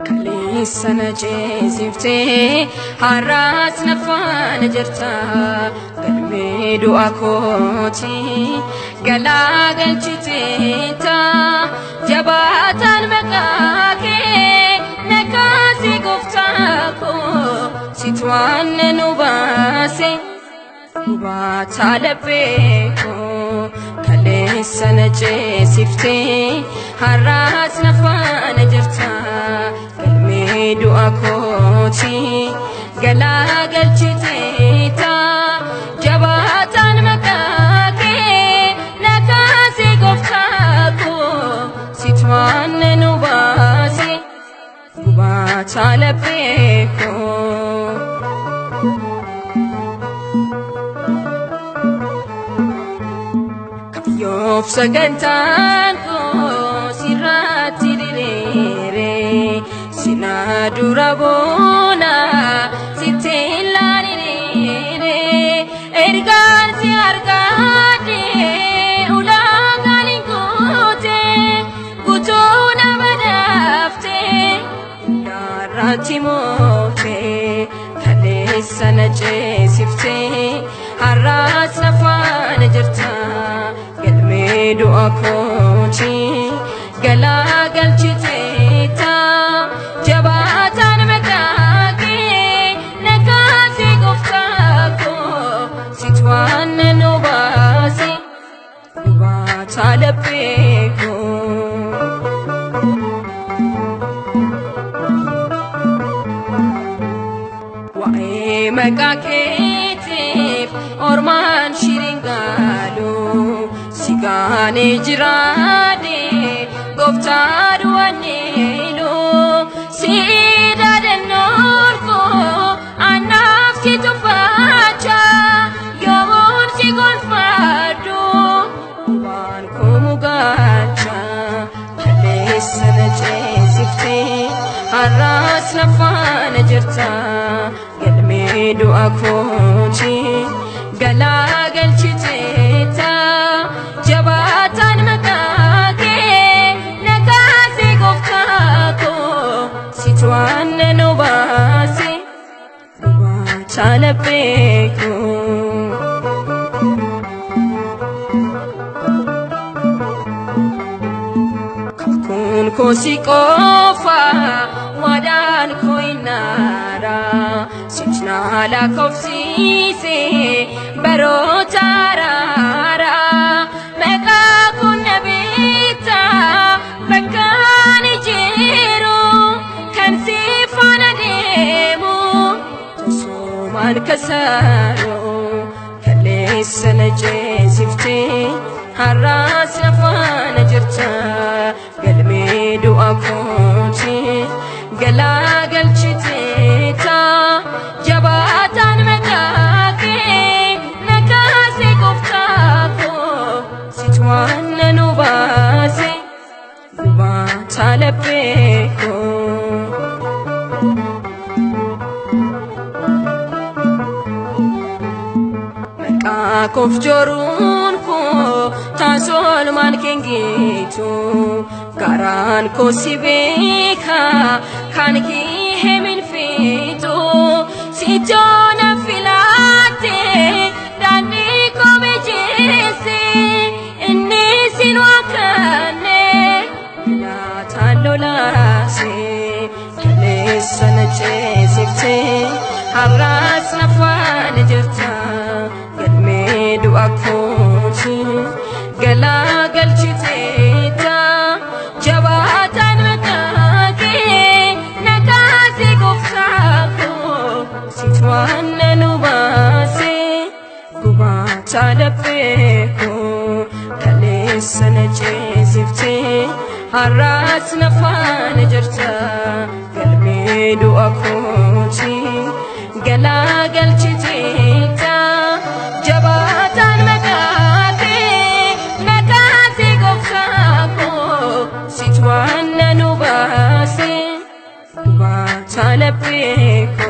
Kaleessa na ceesiftee har'as na faana jirta. Galmee du'a kooti galaa galchiteeta. Jabaataan maqaa kee na kaase gooftaa koo, situ waan nu baase hubaataa laphee koo. Kaleessa na ceesiftee har'as na faana jirta. Galmee du'a kooti galaa galchiteeta. Jabaataan maqaa kee na kaase gooftaa koo, situ waan nu baase hubaataa laphee koo. Kayyoof sagantaan koo sirratti diriire, sinaa dura boona sitti ilaaliniire. Ergaan si argaadhe ulaagaan hin guute, guutuu na badhaafte hundaarratti moote. Kaleessa na ceesiftee har'as na faana jirta. Galmee du'a kooti galaa galchiteeta. Jabaataan maqaa kee na kaase gooftaa koo, situ waan nu baase hubaataa laphee koo. Waa'ee maqaa keetiif ormaan shiringaalu, si gaanee jiraadhe gooftaa du'aniilu. Si daadannoon koo anaaf si tuffacha, yoomuun si gonfadhu waan koo mugaacha. Kaleessa na ceesiftee har'as na faana jirta. Galmee du'a kooti galaa galchiteeta. Jabaataan maqaa kee na kaase gooftaa koo, situ waan nu baase hubaataa laphee koo. Kakuun koo si qofa, waadaan koo hinnaara, sichi lakkoofsiise baroota araara. Maqaa kun na beekta bakka ani jiru, kan si faana deemu tasumaan kasaaru. Kaleessa na ceesiftee har'as na faana jirta. Galmee du'a kooti galaa galchiteeta. Jabaataan maqaa kee na kaase gooftaa koo, situ waan nu baase hubaataa laphee koo. Maqaa koof joruun koo taasolmaan kengeetu, garaan koo si beeka kan kee min feetu. Sittoo na filaatte daandii koo mijeesse, inni sin waaqanne laataan lolaase. Kaleessa na ceesiftee har'as na faana jirta. Galmee du'a kooti galaa galchiteeta. Jabaataan maqaa kee na kaase gooftaa koo, situ waan nu baase hubaataa laphee koo. Kaleessa na ceesiftee har'as na faana jirta. Galmee du'a kooti galaa galchiteeta. Jabaataan maqaa kee beeku.